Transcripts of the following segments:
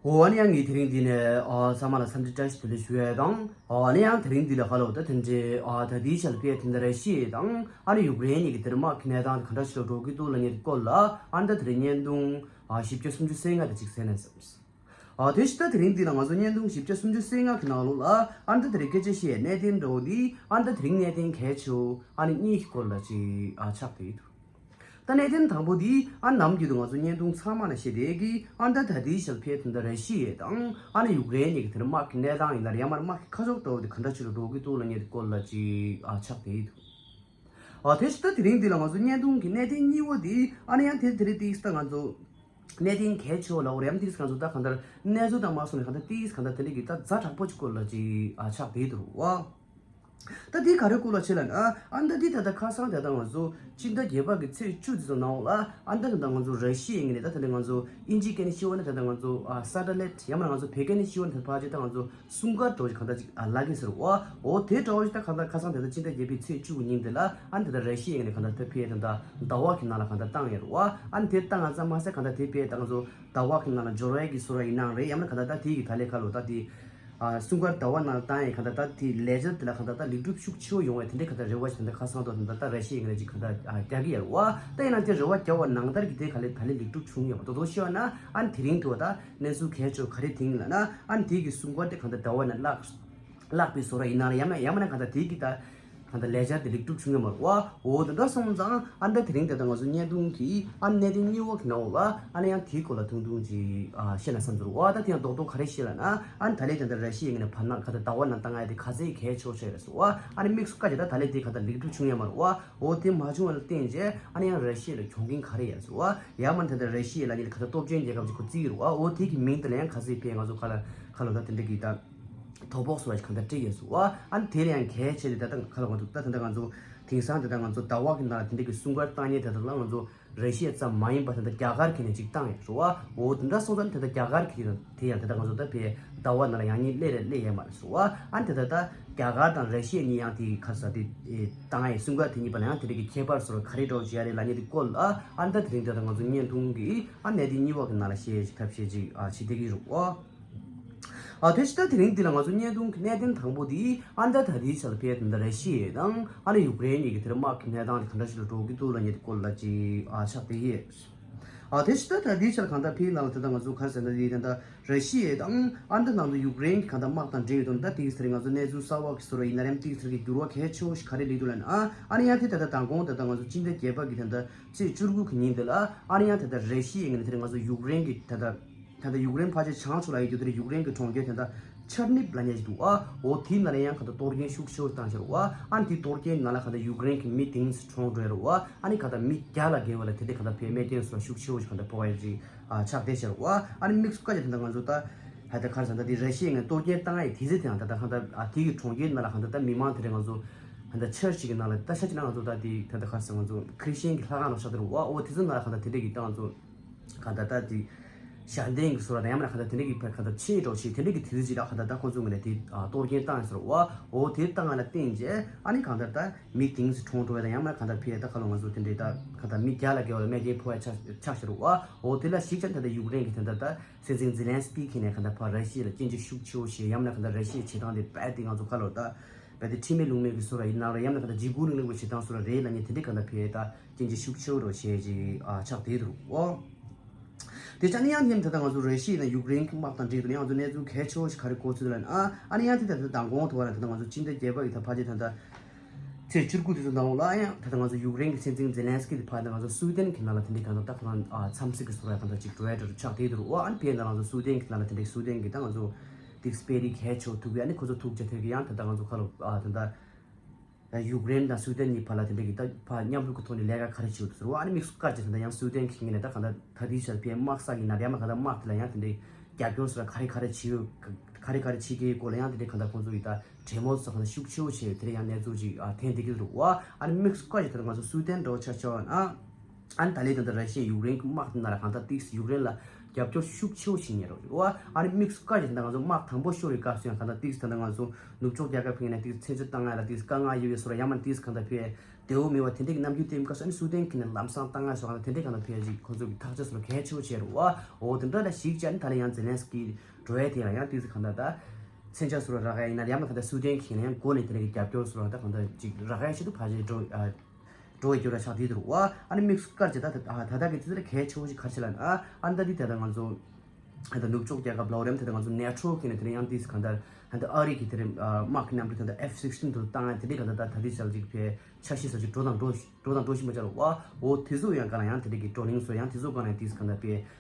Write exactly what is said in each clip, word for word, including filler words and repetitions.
འོ་ཨ་ནི་ཡང་ངས་དེ་རིང་འདི་ནས་ཨ་ཚང་མ་ལ་འཚམས་འདྲི་བཀྲ་ཤིས་བདེ་ལེགས་ཞུ་ཡས་དང་། ཨ་ནི་ཡང་དེ་རིང་འདི་ལ་ཧ་ལོ་ད་དེ་འདྲའི་ཨ་ད་ལྟའི་ཆར་ཕེ་དེ་འདྲ་ར་ཤི་ཡ་དང་ཨ་ནི་ཡུཀ་རེན་གཉིས་ཀྱི་དེར་དམག་གི་གནས་སྟངས་དེ་ག་འདྲ་ཞིག་ལ་འགྲོ་གི་འདུག་ལབ་མཁན་དེ་སྐོར་ལ་ཨ་ནི་ད་དེ་རིང་བརྙན་ཐུང་ཨ་བཞི་བརྒྱ་སུམ་ཅུ་སོ་ལྔ་དེ་ཅིག་གསན་ན་བསམས། ཨ་དེ་བཞིན་ད་དེ་རིང་འདི་ལ་ང་ཚོ་བརྙན་ཐུང་བཞི་བརྒྱ་སུམ་ཅུ་སོ་ལྔ་གི་ནང་ལོགས་ལ་ཨ་ནི་ད་དེ་རིང་སྐད་ཆ་བཤད་གནད་དོན་འདྲ་བོ་འདི་ཨ་ནི་ད་དེ་རིང་གནད་དོན་གལ་ཆེ་བོ་ཨ་ནི་གཉིས་ཀྱི་སྐོར་ལ་ཅིག་ཨ་ཆགས་བསྡད་ཡོད་འདུག་ད་གནད་དོན་དང་པོ་འདི་ཨ་ནམ་རྒྱུན་དུ་ང་ཚོ་བརྙན་ཐུང་ཚང་མ་ལ་བཤད་བསྡད་ཀྱི་ཨ་ད་ད་ལྟའི་ཆར་ཕེ་དེ་འདྲ་ར་ཤི་ཡ་དང་ཨ་ནི་ཡུཀ་རེན་གཉིས་ཀྱི་དེར་དམག་གི་གནས་སྟངས་ཡིན་ན་རེད་ཡང་མ་རེད་དམག་གི་ཁ་ཕྱོགས་འདྲ་བོ་དེ་ག་འདྲ་ཞིག་ལ་འགྲོ་གི་འདུག་ལབ་མཁན་དེ་སྐོར་ལ་ཅིག་ཨ་ཆགས་བསྡད་ཡོད་འདུག་ཨ་དེ་བཞིན་ད་དེ་རིང་འདི་ལ་ང་ཚོ་བརྙན་ཐུང་གི་གནད་དོན་གཉིས་པོ་འདི་ཨ་ནི་ཡང་དེ་དེ་རིང་ཏིག་ད་ང་ཚོ་གནད་དོན་གལ་ཆེ་བོ་ལ་འོ་རེམ་ཏིག་ང་ཚོ་ད་གང་ལྟར་གནས་ཚུལ་དང་མ་སོང་ནས་གང་ལྟར་ཏིག་གང་ལྟར་དེ་འདྲ་གི་ད་ཛ་དྲག་པོ་ཅིག་སྐོར་ལ་ཅིག་ཨ་ཆགས་བསྡད་འདུག་བ། ད་འདི་ག་རེ་སྐོར་ལ་བྱེད་ལ་ན་ཨ་ད་འདི་ད་ལྟ་ཁ་སང་ད་ལྟ་ང་ཚོ་སྤྱི་ཟླ་བརྒྱད་པ་གི་ཚེས་བཅུ་དེ་ཚོ་ནང་ལ་ཨ་ད་ད་ལྟ་ང་ཚོ་ར་ཤི་ཡའི་ངོས་ནས་ད་ད་ལྟ་ང་ཚོ་ཨིན་ཇིའི་སྐད་ནས་ཤི་བ་ན་ད་ལྟ་ང་ཚོ་ཨ་སེ་ཊ་ལའིཊ་ཡང་མིན་ང་ཚོ་བོད་སྐད་ནས་ཤི་བ་ན་ད་ཕལ་ཆེར་ད་ང་ཚོ་སྲུང་སྐར་འདྲ་བོ་ཞིག་གང་ལྟར་ཅིག་ཨ་ལབ་ཀྱི་ཟེར་བ། འོ་དེ་འདྲ་བོ་ཞིག་ད་གང་ལྟར་ཁ་སང་ད་ལྟ་སྤྱི་ཟླ་བརྒྱད་པའི་ཚེས་བཅུ་གི་ཉིན་དེ་ལ་ཨ་ད་ལྟ་ར་ཤི་ཡའི་ངོས་ནས་གང་ལྟར་ད་ཕེ་ད་ལྟ་ཟླ་བ་གི་ནང་ལ་གང་ལྟར་བཏང་ཡོད་རེད་བ། ཨ་ནི་དེ་བཏང་ང་ཙམ་མ་ཟད་གང་ལྟར་དེ་ཕེ་ད་ང་ཚོ་ཟླ་བ་གི་ནང་ལ་འབྱོར་བའི་གི་སོ་ར་ཡིན་ནའང་རེད་ཡང་ན་གང་ལྟར་ད་དེ་གི་ད་ལས་ཁ་ལོ་ད་དེ། ཨ་སྲུང་སྐར་ཟླ་བ་ནང་བཏང་ཡས་གང་ལྟར་ད་དེ་ལེ་ཇར་དེ་ལ་གང་ལྟར་ད་ལེགས་གྲུབ་ཤུགས་ཆེ་བོ་ཡོང་བའི་དེ་འདྲའི་གང་ལྟར་རེ་བ་ཞིག་ད་ལྟ་ཁ་སང་དུ་ད་ལྟ་ར་ཤི་ཡའི་ངོས་ནས་ཅིག་གང་ལྟར་ཨ་རྒྱག་གི་ཡོད་རེད་བ། ད་ཡིན་ན་དེ་རེ་བ་རྒྱག་པ་ནང་ལྟར་གྱི་དེ་ག་ལེ་ད་ལེ་ལེགས་གྲུབ་བྱུང་ཡོད་པ་དོ་དོ་ཤེས་པ་ན་ཨ་ནི་དེ་རིང་དུ་བ་ད་གནས་ཚུལ་གལ་ཆེ་བོ་ག་རེ་དེ་ཡིན་ལབ་ན་ཨ་ནི་དེ་གི་སྲུང་སྐར་དེ་གང་ལྟར་ཟླ་བ་ནས་བརླག་བརླག་པའི་བཟོ་འདྲ་ཡིན་ན་ཡང་ན་ཡང་མིན་ན་གང་ལྟར་དེ་གི་ད་གང་ལྟར་ལེ་ཇར་དེ་ལེགས་གྲུབ་བྱུང་ཡོད་མ་རེད་བ། འོ་དེ་འདྲ་སོང་ཙང་ཨ་ནི་ད་དེ་རིང་དེ་ད་ང་ཚོ་བརྙན་ཐུང་གི་ཨ་ནི་གནད་དོན་གཉིས་པ་གི་ནང་ལ་ཨ་ནི་ཡང་དེའི་སྐོར་ལ་ཐུང་ཐུང་ཅིག་ཨ་བཤད་ན་བསམ་ཚུལ་བ། ད་དེ་ཡང་རྡོག་རྡོག་ག་རེ་བཤད་ལབ་ན་ཨ་ནི་ད་ལན་དེ་འདྲ་ར་ཤི་ཡའི་ངོས་ནས་བར་ན་ག་ད་ཟླ་བ་ནང་བཏང་ཡ་དེ་ག་ཚད་གལ་ཆེ་བོ་ཆགས་ཡོད་རེད་ཟེར་བ། ཨ་ནི་དམིགས་སུ་བཀར་བྱས་ད་ད་ལན་དེ་ག་ད་ལེགས་གྲུབ་བྱུང་ཡོད་མ་རེད་བ། འོ་དེ་མ་བྱུང་བ་ལ་བརྟེན་བྱས་ཨ་ནི་ཡང་ར་ཤི་ཡ་ལ་གྱོང་གུན་ག་རེ་ཡོད་ཟེར་བ། ཡང་མིན་ད་ལྟ་ར་ཤི་ཡ་ལབ་མཁན་ལ་ག་ད་སྟོབས་ཆེན་རྒྱལ་ཁབ་ཅིག་གོ་བརྩི་ཡི་རེད་བ། འོ་དེ་གི་མིང་དེ་ལ་ཡང་ག་ཚད་ཕེ་ང་ཚོ་ག་ལ་ག་ལ་ད་དེ་འདྲ་གི་ད་དོ་ཕོག་སོགས་ལ་ག་ད་སྤྲད་ཡོད་ཟེར་བ། ཨ་ནི་དེ་ལ་ཡང་གལ་ཆེ་ལེ་ད་ད་ག་ལ་ང་ཚོ་ད་ད་ད་ང་ཚོ་དེང་སང་ད་ད་ང་ཚོ་ཟླ་བ་གི་ནང་ལ་དེ་འདྲ་གི་སྲུང་སྐར་བཏང་མཁན་ད་ད་ལ་ང་ཚོ་ར་ཤི་ཡ་ཙམ་མ་ཡིན་པ་ད་ལྟ་རྒྱ་གར་གྱི་ནས་ཅིག་བཏང་ཡོད་རེད་བ། འོ་དེ་འདྲ་སོང་ཙང་ད་ལྟ་རྒྱ་གར་གྱི་དེ་ཡང་ད་ལྟ་ང་ཚོ་ད་ཕེ་ཟླ་བ་ནང་ལ་ཡང་ཉིན་སླེབས་རེད་སླེབས་ཡོད་མ་རེད་ཟེར་བ། ཨ་ནི་ད་ལྟ་ད་རྒྱ་གར་དང་ར་ཤི་ཡ་གཉིས་ཡང་དེ་ག་ས་དེ་བཏང་ཡས་སྲུང་སྐར་དེ་གཉིས་པ་ལ་ཡང་དེ་འདྲ་གི་ཁྱད་པར་སོགས་ག་རེ་འདྲ་བོ་ཅིག་ཡོད་རེད་ལབ་མཁན་དེ་སྐོར་ལ་ཨ་ནི་ད་དེ་རིང་ད་ལྟ་ང་ཚོ་བརྙན་ཐུང་གི་ཨ་གནད་དོན་གཉིས་པ་གི་ནང་ལ་བཤད་ཅིག་ཐབས་ཤེས་ཅིག་ཨ་བྱེད་བསྡད་ཀྱི་ཡོད་རེད་བ། ཨ་དེ་བཞིན་ད་དེ་རིང་འདི་ལ་ང་ཚོ་བརྙན་ཐུང་གི་གནད་དོན་དང་པོ་དེ་ཨ་ནི་ད་ད་ལྟའི་ཆ་ལ་ཕེ་ད་ལྟ་ར་ཤི་ཡ་དང་ཨ་ནི་ཡུཀ་རེན་གཉིས་ཀྱི་དེར་དམག་གི་གནས་སྟངས་དེ་ག་འདྲ་ཞིག་ལ་འགྲོ་གི་འདུག་ལབ་མཁན་དེ་སྐོར་ལ་ཅིག་ཨ་ཆགས་བསྡད་ཡོད། ཨ་དེ་བཞིན་ད་ད་ལྟའི་ཆ་ལ་གང་ལྟར་ཕེའི་ནང་ལ་ད་ལྟ་ང་ཚོ་ག་རེ་ཟེར་ན་དེ་ད་ལྟ་ར་ཤི་ཡ་དང་ཨ་ནི་ད་ནང་དུ་ཡུཀ་རེན་གྱི་གང་ལྟར་དམག་དང་འབྲེལ་ཡོད་དོན་ད་དེའི་ཚེ་རིང་ང་ཚོ་གནས་ཚུལ་གསར་བ་གི་བཟོ་འདྲ་ཡིན་ན་རེམ་དེའི་ཚེ་གི་འགྱུར་བ་གལ་ཆེ་བོ་ཞིག་ག་རེ་སླེབས་འདུག་ལབ་ན་ཨ་ཨ་ནི་ཡང་དེ་ད་ལྟ་མདང་དགོང་ད་ལྟ་ང་ཚོ་སྤྱི་ཟླ་བརྒྱད་པ་གི་ད་ལྟ་ཚེས་བཅུ་དགུ་གི་ཉིན་དེ་ལ་ཨ་ནི་ཡང་ད་ལྟ་ར་ཤི་ཡའི་ངོས་ནས་དེ་རིང་ང་ཚོ་ཡུཀ་རེན་གྱི་ད་ལྟ་ད་ལྟ་ཡུཀ་རེན་ཕལ་ཆེར་བྱང་ཕྱོགས་ལ་ཡོད་རྒྱུ་དེ་རེད། ཡུཀ་རེན་གྱི་གྲོང་ཁྱེར་དེ་ད་ཆར་ནིབ་ལབ་མཁན་ཞིག་འདུག་ཨ། འོ་དེའི་ནང་ལ་ཡང་ག་ད་གཏོར་སྐྱོན་ཤུགས་ཆེ་བོ་བཏང་ཤར་བ། ཨ་ནི་དེའི་གཏོར་སྐྱོན་ནང་ལ་ག་ད་ཡུཀ་རེན་གྱི་མི་དེང་སང་གྲོངས་འགྲོ་ཡ་རེད་བ། ཨ་ནི་ག་ད་མི་བརྒྱ་ལ་བརྒལ་བ་ལ་དེ་འདྲའི་ག་ད་བའི་རྨས་སྐྱོན་སོགས་ཤུགས་ཆེ་བོ་ཞིག་ག་ད་ཕོག་ཡ་ཅིག་ཨ་ཆགས་བསྡད་ཤར་བ། ཨ་ནི་དམིགས་སུ་བཀར་བྱས་ད་ད་ང་ཚོ་ད་ཧ་ད་ག་རེ་ཟེར་ད་དེ་ར་ཤི་ཡའི་ངོས་གཏོར་སྐྱོན་བཏང་ཡ་དེ་ཚེ་དེ་ཡང་ད་ད་ག་ད་ཨ་དེ་གི་གྲོང་ཁྱེར་ནང་ལ་ག་ད་ད་མི་མང་དེ་འདྲ་ང་ཚོ་ཧ་ད་ཆར་ཅིག་གི་ནང་ལ་ད་ཤ་ཅིག་ན་ང་ཚོ་ད་དེ་ད་ད་ག་རེ་ཟེར་ང་ཚོ་ཁྲི་སྟེང་གི་ལྷ་ཁང་ནང་ཆགས་དེ་རེད་བ། འོ་དེ་ཚོ་ནང་ལ་ག་ད་དེ་འདྲ་གི་ད་ང་ཚོ་གང་ལྟར་ད་དེ་ཞལ་འདོན་གྱི་བཟོ་འདྲ་དང་ཡང་མིན་ན་གང་ལྟར་དེ་འདྲ་གི་ཕར་གང་ལྟར་ཆེ་འགྲོ་ཆེ་དེ་འདྲ་གི་དུས་ཚོད་ཅིག་ལ་གང་ལྟར་ད་ཁོ་ཚོ་ངོས་ནས་དེ་གཏོར་སྐྱོན་བཏང་ཡོད་ཟེར་བ། འོ་དེ་བཏང་ཡ་ལ་བརྟེན་རྗེས་ཨ་ནི་གང་ལྟར་ད་མི་དེང་སང་གྲོངས་འགྲོ་བ་དང་ཡང་མིན་ན་གང་ལྟར་ཕེ་ད་ཁ་ལོ་ང་ཚོ་དེ་འདྲའི་ད་གང་ལྟར་མི་བརྒྱ་ལ་བརྒལ་བ་ལ་རྨས་སྐྱོན་ཕོག་ཡ་ཆགས་ཆགས་ཤར་བ། འོ་དེ་ལ་གཞིགས་ཙང་ད་ལྟ་ཡུཀ་རེན་གྱི་དེ་འདྲ་ད་སྲིད་འཛིན་ཛེ་ལན་སི་ཀི་ཁྱེད་ནས་གང་ལྟར་ཕར་ར་ཤི་ཡ་ལ་སྐྱོན་བརྗོད་ཤུགས་ཆེ་བོ་བྱས་ཡང་མིན་ན་གང་ལྟར་ར་ཤི་ཡའི་བྱེད་སྟངས་དེ་རྦད་དེ་ང་ཚོ་ཁ་ལོ་ད་རྦད་དེ་ཁྲིམས་མེད་ལུགས་མེད་ཀྱི་བཟོ་འདྲ་ཡིན་ན་ར་ཡང་མིན་ན་གང་ལྟར་འཇིགས་སྐུལ་རིང་ལུགས་ཀྱི་བྱེད་སྟངས་བཟོ་འདྲ་རེད་ལབ་མཁན་དེ་འདྲའི་གང་ལྟར་ཕེ་ད་སྐྱོན་བརྗོད་ཤུགས་ཆེ་བོ་རོ་བྱས་ཅིག་ཨ་ཆགས་བསྡད་འདུག་ཨོ། དེ་ཆ་ནི་ཡང་སྙམ་ད་ལྟ་ང་ཚོ་ར་ཤི་ཡ་ནས་ཡུཀ་རེན་གྱི་དམག་དང་འབྲེལ་དུ་ནི་ང་ཚོ་གནས་ཚུལ་གལ་ཆེ་བོ་ཞིག་ག་རེ་གོ་ཚུལ་ལ་ནི་ཨ་ཨ་ནི་ཡང་དེ་ད་ལྟ་མདང་དགོང་དུ་བ་ལ་ད་ལྟ་ང་ཚོ་སྤྱི་ཟླ་བརྒྱད་པ་ཡི་ད་ཕལ་ཆེར་ད་ལྟ་ཚེས་བཅུ་དགུ་དེ་ཚོ་མདང་དགོང་ལ་ཡང་ད་ལྟ་ང་ཚོ་ཡུཀ་རེན་གྱི་སྲིད་འཛིན་ཛེ་ལན་སི་ཀི་དེ་ཕར་ད་ང་ཚོ་སུའུ་ཏན་གྱི་ནང་ལ་དེ་འདྲའི་གང་ལྟར་ད་ཁོ་རང་ཨ་འཚམས་གཟིགས་ཀྱི་བཟོ་འདྲ་གང་ལྟར་ཅིག་འགྲོ་ཡ་འདྲ་ཆགས་བསྡད་འདུག་ཨ། ཨ་ནི་ཕེ་ད་ང་ཚོ་སུའུ་ཏན་གྱི་ནང་ལ་དེ་འདྲའི་སུའུ་ཏན་གྱི་ད་ང་ཚོ་དེ་སྤེ་རི་གལ་ཆེ་བོ་ཐུག་གི་ཨ་ནི་ཁོ་ཚོ་ཐུག་ཅེས་ཐད་ཀྱི་ཡང་ད་ལྟ་ང་ཚོ་ཁ་ལོ་ཨ་ད་ལྟ། ཡུཀ་རེན་དང་སུའུ་ཏན་གཉིས་བར་ལ་དེ་འདྲ་གི་ད་ཕར་མཉམ་རུབ་ཀྱི་ཐོག་ནས་ལས་ཀ་ག་རེ་བྱེད་དགོས་ཟེར་བ། ཨ་ནི་དམིགས་སུ་བཀར་བྱས་ད་ལྟ་ཡང་སུའུ་ཏན་གྱི་ངོས་ནས་ད་གང་ལྟར་ད་ལྟའི་ཆར་ཕའི་དམག་ས་ཡིན་ན་རེད་མ་གང་ལྟར་དམག་དེ་ལ་ཡང་དེ་འདྲའི་རྒྱབ་སྐྱོར་སོགས་ལ་ག་རེ་ག་རེ་བྱེད་ཡོད་ག་རེ་ག་རེ་བྱེད་ཀྱི་ཡོད་སྐོར་ལ་ཡང་དེ་འདྲའི་གང་ལྟར་ཁོང་ཚོ་ཡི་ད་གྲོས་མོལ་སོགས་གང་ལྟར་ཤུགས་ཆེ་བོ་བྱས་ཡོད་དེ་འདྲ་ཡང་གནས་ཚུལ་ཅིག་ཨ་ཐོན་བསྡད་ཀྱི་འདུག་བ། ཨ་ནི་དམིགས་སུ་བཀར་བྱས་ད་ལྟ་ང་ཚོ་སུའུ་ཏན་འདྲ་བོ་ཆ་བཞག་པ་ན། ཨ་ནི་ད་ལན་ད་ལྟ་ར་ཤི་ཡ་ཡུཀ་རེན་གྱི་དམག་དེ་ནང་ལ་གང་ལྟར་ཏིག་ཡུཀ་རེན་ལ་རྒྱབ་སྐྱོར་ཤུགས་ཆེ་བོ་བྱེད་མཁན་རེད་བ། ཨ་ནི་དམིགས་སུ་བཀར་བྱས་ད་ང་ཚོ་དམག་དང་པོ་ཤོར་བའི་སྐབས་སུ་ཡང་གང་ལྟར་ཏིག་ད་ལྟ་ང་ཚོ་ནུབ་ཕྱོགས་རྒྱལ་ཁབ་ཕིང་ནས་ཏིག་མཚོན་ཆ་བཏང་ཡ་ལ་ཏིག་དཀའ་ངལ་ཡོད་པའི་བཟོ་འདྲ་ཡང་མིན་ན་ཏིག་གང་ལྟར་ཕེ་ བདེ་བོ་མེད་པ་དེ་འདྲ་གི་རྣམ་འགྱུར་བསྟན་སྐབས་སུ་ཨ་ནི་སུའེ་ཏེན་གྱིས་ནི་ལམ་སང་བཏང་ང་སོགས་དེ་འདྲ་གང་ལ་ཕལ་ཆེར་ཁོ་ཚོ་གི་ཐག་གཅོད་སོགས་གལ་ཆེ་བོ་བྱས་རེད་བ། འོ་དེ་འདྲ་ལ་གཞིགས་བྱས་ནས་ད་ལན་ཡང་ཛེ་ལན་སི་ཀི་འགྲོ་ཡ་དེ་ལ་ཡང་དེ་ཚོ་གང་ལྟར་ད་མཚོན་ཆ་སོགས་རག་ཡ་ཡིན་ན་ཡང་ན་གང་ལྟར་སུའེ་ཏེན་གྱིས་ནི་ཡང་འགོ་ནས་དེ་འདྲ་གི་རྒྱབ་སྐྱོར་སོགས་ད་གང་ལྟར་ཅིག་རག་ཡ་ཆེད་དུ་ཕལ་ཆེར་འགྲོ་ཨ་འགྲོ་བའི་རྒྱུ་ར་ཆགས་དེ་འདུག་བ། ཨ་ནི་དམིགས་སུ་བཀར་བྱས་ད་ད་ད་ལྟ་གི་དེ་ཚོ་ལ་གལ་ཆེ་བོ་ཞིག་ག་རེ་བྱས་ལབ་ན་ཨ་ཨ་ནི་ད་འདི་ད་ལྟ་ང་ཚོ་ད་ནུབ་ཕྱོགས་རྒྱལ་ཁབ་ལ་འོ་རེམ་ད་ལྟ་ང་ཚོ་ནེ་ཊོ་གི་ནས་དེ་རིང་ཡང་དེས་གང་ལྟར་ད་ལྟ་ཨ་རི་གི་དེ་རིང་དམག་གི་གནམ་གྲུ་ད་ལྟ་ཨེཕ་སིགས་ཊིན་དུ་བཏང་ཡ་དེ་འདྲའི་གང་ལྟར་ད་ད་ལྟའི་ཆར་ཅིག་ཕའི་འཆར་གཞི་སོགས་ཅིག་འགྲོ་དང་འགྲོ་འགྲོ་དང་འགྲོ་བཞིན་པ་ཅར་བ། འོ་དེ་ཚོ་ཡང་གང་ལ་ཡང་དེ་འདྲའི་གི་བགྲོ་གླེང་བཟོ་ཡང་དེ་ཚོ་གང་ལ་དེས་གང་ལྟར་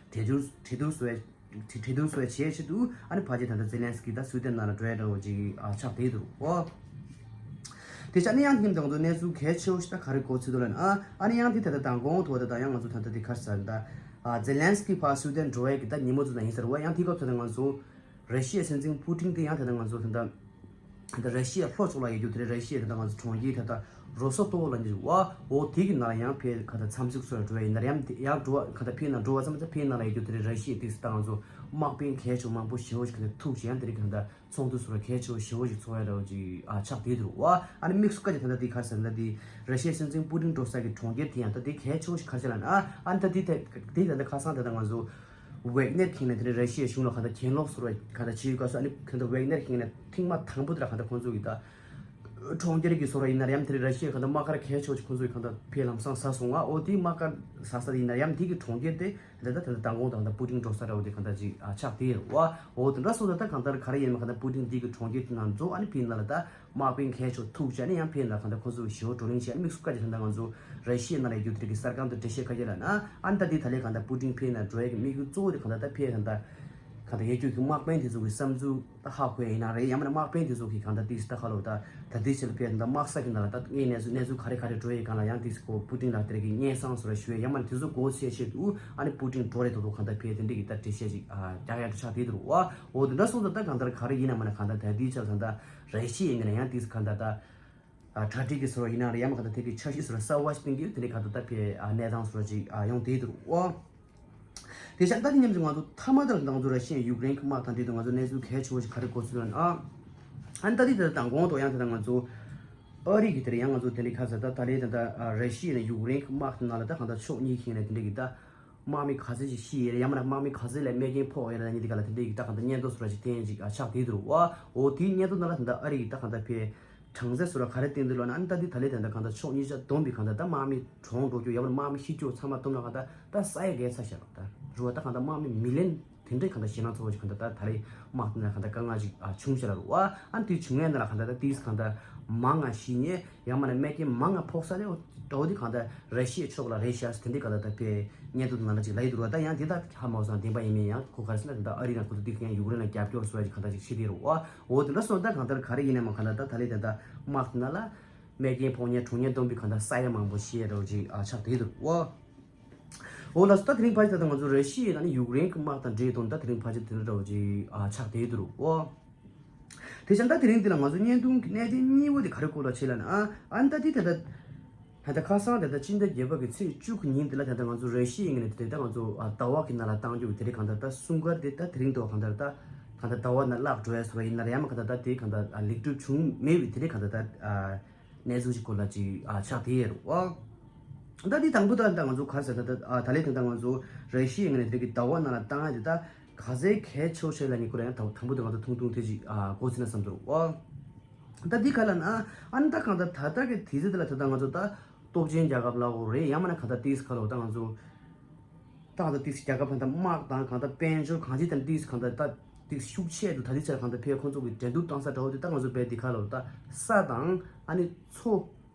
ཕའི་གྲོས་བསྡུར་གྲོས་བསྡུར་བཟོ་ཡ་གྲོས་བསྡུར་བཟོ་ཡ་བྱེད་ཆེད་དུ་ཨ་ནི་ཕལ་ཆེར་ད་ལྟ་ཛེ་ལན་སི་ཀི་ད་སུའེ་ཏེན་ནང་ལ་འགྲོ་ཡ་འདྲ་བོ་ཅིག་ཆགས་བསྡད་འདུག་འོ། དེ་ཆ་ནི་ཡང་དེ་ནི་ད་ང་ཚོ་གནས་ཚུལ་གལ་ཆེ་བོ་ཞིག་ད་ག་རེ་གོ་ཚུལ་འདུག་ལབ་ན་ཨ་ཨ་ནི་ཡང་དེ་ད་ལྟ་དང་གོང་དུ་བ་ད་ད་ཡང་ང་ཚོ་ད་ལྟ་དེ་ག་རེ་ཟེར་ད་ཨ་ཛེ་ལན་སི་ཀི་ཕར་སུའེ་ཏེན་འགྲོ་ཡས་ཀྱི་ད་ཉིན་མོ་ཚོ་ད་ཡིན་ཟེར་བ། ཡང་དེ་སྐབས་ད་ལྟ་ང་ཚོ་ར་ཤི་ཡའི་སྲིད་འཛིན་པུ་ཏིན་དེ་ཡང་ད་ལྟ་ང་ཚོ་ད་ལྟ་ད་ལྟ་ར་ཤི་ཡའི་ལྷོ་ཕྱོགས་ལ་ཡོད་རྒྱུ་དེ་རེད། ར་ཤི་ཡའི་ད་ལྟ་ང་ཚོ་གྲོང་ཁྱེར་ད་ལྟ་རོ་སོ་ཏོ་ལ་ནི་བ་འོ་དེ་གི་ནང་ལ་ཡང་ཕེ་ག་ད་འཚམས་གཟིགས་སོགས་འགྲོ་ཡས་ཡིན་ན་ཡང་ཡང་འགྲོ་བ་ག་ད་ཕེ་ནང་འགྲོ་བ་ཙམ་ཙམ་ཕེ་ནང་ལ་ཡོད་རྒྱུ་དེ་རེད། ར་ཤི་ཡའི་དེ་ད་ང་ཚོ་དམག་དཔོན་གལ་ཆེ་མང་པོ་ཞེ་བོ་ཞིག་ག་ད་ཐུག་ཅིག་ཡང་དེ་རིང་ག་ད་ཚོགས་འདུ་སོགས་ལ་གལ་ཆེ་བོ་ཞེ་བོ་ཞིག་ཚོགས་ཡ་འདྲ་བོ་ཅིག་ཨ་ཆགས་བསྡད་འདུག་བ། ཨ་ནི་དམིགས་སུ་བཀར་གྱི་ད་ལྟ་དེ་ག་རེ་ཟེར་ན་དེ་ར་ཤི་ཡའི་སྲིད་འཛིན་པུ་ཏིན་འགྲོ་ས་གི་གྲོང་ཁྱེར་དེ་ཡང་ད་དེ་གལ་ཆེ་བོ་ཞིག་ག་རེ་ཟེར་ལབ་ན་ཨ་ཨ་ནི་ད་དེ་ད་དེ་ད་ལྟ་ཁ་སང་ད་ལྟ་ང་ཚོ་ཝེག་ནེར་ཁེངས་ནས་དེ་རིང་ར་ཤི་ཡའི་གཞུང་ལ་ག་ད་གྱེན་ལོག་སོགས་ལ་ག་ད་བྱེད་ཡོད་སྐབས་སུ་ཨ་ནི་ག་ད་ཝེག་ནེར་ཁེངས་ནས་ཐེངས་མ་དང་པོ་དེ་ལ་ག་ད་ཁོང་ཚོ་གི་ད་གྲོང་ཁྱེར་གྱི་སོགས་ལ་ཡིན་ན་ཡང་དེ་རིང་ར་ཤི་ཡའི་ག་ད་དམག་སྒར་གལ་ཆེ་བོ་ཞིག་ཁོང་ཚོ་གི་ག་ད་ཕེ་ལམ་སང་ཟ་སོང་བ། འོ་དེའི་དམག་སྒར་ཟ་ས་ཡིན་ན་ཡང་དེ་གི་གྲོང་ཁྱེར་དེ། འདི་ལྟ་དེ་འདྲ་མདང་དགོང་དང་ད་པུ་ཏིན་འགྲོ་ས་འདྲ་བོ་དེ་གང་ལྟར་ཅིག་ཨ་ཆགས་བསྡད་ཡོད་རེད་བ། འོ་དེ་འདྲ་སོང་ཙང་ད་གང་ལྟར་ག་རེ་ཡིན་མིན་གང་ལྟར་པུ་ཏིན་འདི་གི་གྲོང་ཁྱེར་དེ་ནང་འཛུལ་ཨ་ནི་ཕིན་ན་ལ་ད་དམག་དཔོན་གལ་ཆེ་ཐུག་བྱས་ཨ་ནི་ཡང་ཕིན་ན་གང་ལྟར་ཁོ་ཚོ་གི་ཞི་བ་བགྲོ་གླེང་བྱས་ཨ་ནི་དམིགས་སུ་བཀར་གྱི་ད་ལྟ་ང་ཚོ་ར་ཤི་ཡའི་ནང་ལ་ཡོད་རྒྱུ་དེ་གི་གསར་ཁང་དུ་འགྲེལ་བཤད་ག་རེ་ལབ་ན་ཨ་ནི་ད་འདི་ད་ལས་གང་ལྟར་པུ་ཏིན་ཕིན་ན་འགྲོ་ཡ་གི་དམིགས་ཡུལ་གཙོ་བོ་དེ་གང་ལྟར་ད་ཕིན་ན་ད་གང་ལྟར་ཡོད་རྒྱུ་གི་དམག་དཔོན་དེ་ཚོ་གི་བསམ་ཚུལ། ད་ཧ་གོ་ཡ་ཡིན་ན་རེད། ཡང་མིན་ན་དམག་དཔོན་དེ་ཚོ་གིས་གང་ལྟར་ཏིས་ད་ཁ་ལོ་ད་ད་ཏིས་ཆེ་ལ་ཕེབས་ད་དམག་ས་གི་ནང་ལ་ད་ངའི་གནས་ཚུལ་གནས་ཚུལ་ག་རེ་ག་རེ་འགྲོ་ཡི་གང་ལ་ཡང་ཏིས་ཁོ་པུ་ཏིན་ལ་དེ་རེ་གི་སྙན་སེང་སོ་ར་ཞུ་ཡ་ཡང་མིན་ན་དེ་ཚོ་གོ་ཚེ་ཆེད་དུ་ཨ་ནི་པུ་ཏིན་འགྲོ་རེ་དོ་དོ་གང་ལྟར་ཕེབས་དེ་འདྲི་གི་ད་འགྲེལ་བཤད་ཅིག་རྒྱག་ཡ་ཆགས་དེ་དུ་བ། འོ་དེ་འདྲ་སོང་ཙང་ད་གང་ལྟར་ག་རེ་ཡིན་ན་མིན་ན་གང་ལྟར་ད་ཏིས་ཆེ་ལ་ད་ད་རེ་ཤི་ཡིན་ན་ཡང་ཏིས་གང་ལྟར་ད། ཨ་གྲ་སྒྲིག་གི་སོར་ཡིན་ན་རེད་ཡང་མ་ག་ད་དེ་གི་འཆར་གཞི་སོར་གསར་བ་ཞིག་སྟེང་གི་དེ་འདྲའི་ག་ད་ད་ཕེ་ཨ་གནས་སྟངས་སོར་ཅིག་ཨ་ཡོང་དེ་འདུག་ཨོ། དེ་ཤ་ད་དེ་མཉམ་དུ་ང་ཚོ་ཐ་མ་ད་ང་ཚོ་ར་ཤི་ཡ་ཡུཀ་རེན་གི་དམག་དང་འབྲེལ་དུ་ང་ཚོ་གནས་ཚུལ་གལ་ཆེ་བོ་ཞིག་ག་རེ་གོ་ཚུལ་ལ་ཨ་ཨ་ད་དེ་ད་དང་གོང་དུ་ཡང་ད་ང་ཚོ་ཨ་རི་གི་དེ་རེད་ཡང་ང་ཚོ་དེ་འདྲའི་ཁ་ས་ད་ད་ལེ་ད་ད་ར་ཤི་ཡ་ནས་ཡུཀ་རེན་གི་དམག་དེ་ནང་ལ་ད་གང་ད་ཕྱོགས་གཉིས་ཁེངས་ནས་དེ་འདྲའི་གི་ད། དམག་མི་ག་ཚད་ཅིག་ཤི་ཡས་རེད་ཡང་མིན་ན་དམག་མི་ག་ཚད་ལ་རྨས་སྐྱོན་ཕོག་ཡས་རེད་ད་ཉིད་འདི་ག་ལ་དེ་འདྲའི་ཡིག་ད་གང་ལྟར་སྙན་ཐོ་སོ་ར་ཅིག་བསྟན་ཅིག་ཨ་ཆགས་དེ་འདུག་བ། འོ་དེའི་སྙན་ཐོ་ནང་ལ་ད་ལྟ་ཨ་རི་ཡིག་ད་གང་ལྟར་ཕེ་གྲངས་ཚད་སོ་ར་ག་རེ་བསྟན་འདུག་ལབ་ན་ཨ་ནི་ད་འདི་ད་ལས་ད་ལྟ་གང་ལྟར་ཕྱོགས་གཉིས་ཆ་བསྡོམས་པའི་གང་ལྟར་ད་དམག་མི་གྲོངས་འགྲོ་རྒྱུ་ཡང་མིན་ན་དམག་མི་ཤི་རྒྱུ་ཚང་མ་བསྡོམས་ན་གང་ལྟར་ད་ས་ཡ་བརྒལ་ཚར་ཤག་ལ་ད་རུ་བ་ད་གང་ལྟར་དམག་མི་མི་ལེན། དེ་འདྲའི་གང་ལྟར་ཞེད་སྣང་ཚ་བོ་ཞིག་གང་ལྟར་ད་ད་རེས་དམག་དེ་ན་གང་ལྟར་དཀའ་ངལ་ཞིག་ཨ་བྱུང་ཤག་ལ་རུ་བ། ཨ་ནི་དེ་བྱུང་ཡས་ན་ལ་གང་ལྟར་ད་དེས་གང་ལྟར་མང་ང་ཤི་ཉེ་ཡང་མིན་ན་རྨས་སྐྱོན་མང་ང་ཕོག་ས་རེད། འོ་དེ་གང་ལྟར་ར་ཤི་ཡའི་ཕྱོགས་ལ་རེད་ཤག་དེ་འདྲའི་གང་ལྟར་ད་ཕེ་སྙན་ཐོ་ནང་ལ་ཅིག་ལ་ཡི་འདུག་ར། ད་ཡང་དེ་ད་ཧ་མ་སོང་བདེན་པ་ཡིན་མིན་ཡང་ཁོ་ག་རེ་ཟེར་ན་ད་ཨ་རི་ན་ཁོ་ཚོ་དེ་ཡང་ཡུཀ་རེན་ལ་རྒྱབ་སྐྱོར་སོ་ཡ་ཅིག་གང་ལྟར་ཅིག་བྱེད་དེ་རུ་བ། འོ་དེ་འདྲ་སོང་ད་གང་ལྟར་ག་རེ་ཡིན་ན་མ་གང་ལྟར་ད་ད་ལེ་ད་ད་དམག་དེ་ན་ལ་རྨས་སྐྱོན་ཕོག་ཉེ་གྲོངས་ཉེ་བསྡོམས་པའི་གང་ལྟར་ས་ཡ་མང་པོ་ཤི་ཡ་འདྲ་བོ་ཅིག་ཨ་ཆགས་དེ་འདུག་བ། འོ་ལགས་སོ། ད་དེ་རིང་ཕལ་ཆེར་ད་ང་ཚོ་ར་ཤི་ཡ་དང་ནི་ཡུཀ་རེན་གྱི་དམག་དང་འབྲེལ་དོན་ད་དེ་རིང་ཕལ་ཆེར་དེ་འདྲ་འདྲ་བོ་ཅིག་ཨ་ཆགས་བསྡད་འདུག་ཨོ། དེ་བཞིན་ད་དེ་རིང་འདི་ལ་ང་ཚོ་བརྙན་ཐུང་གི་གནད་དོན་གཉིས་པོ་དེ་ག་རེ་སྐོར་ལ་བྱས་ལབ་ན་ཨ་ཨ་ནི་ད་དེ་ད་ད་ད་ད་ཁ་སང་ད་ད་སྤྱི་ཟླ་བརྒྱད་པ་གི་ཚེས་བཅུ་གི་ཉིན་དེ་ལ་ད་ད་ང་ཚོ་ར་ཤི་ཡ་ཡིན་ནས་དེ་ད་ང་ཚོ་ཨ་ཟླ་བ་གི་ནང་ལ་བཏང་རྒྱུ་གི་དེ་རིང་གང་ལྟར་ད་སྲུང་སྐར་དེ་ད་དེ་རིང་དུ་གང་ལྟར་ད་གང་ལྟར་ཟླ་བ་ནང་བརླག་འགྲོ་ཡ་སོ་ཡིན་ན་ཡང་མ་གང་ལྟར་ད་དེ་གང་ལྟར་ཨ་ལེགས་གྲུབ་བྱུང་མེད་པའི་དེ་རིང་གང་ལྟར་ད་ཨ། གནས་ཚུལ་ཞིག་སྐོར་ལ་ཅིག་ཨ་ཆགས་དེ་ཡོད་རེད་བ། ད་འདི་དང་པོ་ད་ད་ང་ཚོ་ག་རེ་ཟེར་ད་ད་ཨ་ད་ལས་དེ་ད་ང་ཚོ་ར་ཤི་ཡའི་ངོས་ནས་དེ་གི་ཟླ་བ་ནང་ལ་བཏང་ཡ་དེ་ད་ག་ཚད་གལ་ཆེ་བོ་ཆེ་ལ་ནི་ཁོ་རང་ཡང་ད་དང་པོ་དེ་ང་ཚོ་ཐུང་ཐུང་དེ་ཅིག་ཨ་གོ་ཚུལ་ན་བསམ་འདུག་བ། ད་འདི་ག་ལ་ན་ཨ་ནི་ད་གང་ད་ད་ལྟ་གི་དུས་ཚོད་དེ་ལ་ད་ད་ང་ཚོ་ད་སྟོབས་ཆེན་རྒྱལ་ཁབ་ལ་འོ་རེད་ཡང་མིན་ན་ག་ད་ཏིས་ག་ལ་འོ་ད་ང་ཚོ། ད་གང་ལྟར་ཏིས་རྒྱལ་ཁབ་ད་དམག་དང་གང་ལྟར་དཔལ་འབྱོར་གང་ཅི་དང་ཏིས་གང་ལྟར་ད་ཏིས་ཤུགས་ཆེ་དུ་ད་ཏིས་ཆ་གང་ལྟར་ཕེ་ཁོང་ཚོ་གི་འགྲན་བསྡུར་བཏང་ས་འདྲ་བོ་དེ་ད་ང་ཚོ་བས་དེ་ག་ལ་ད་ས་དང་ཨ་ནི་མཚོ་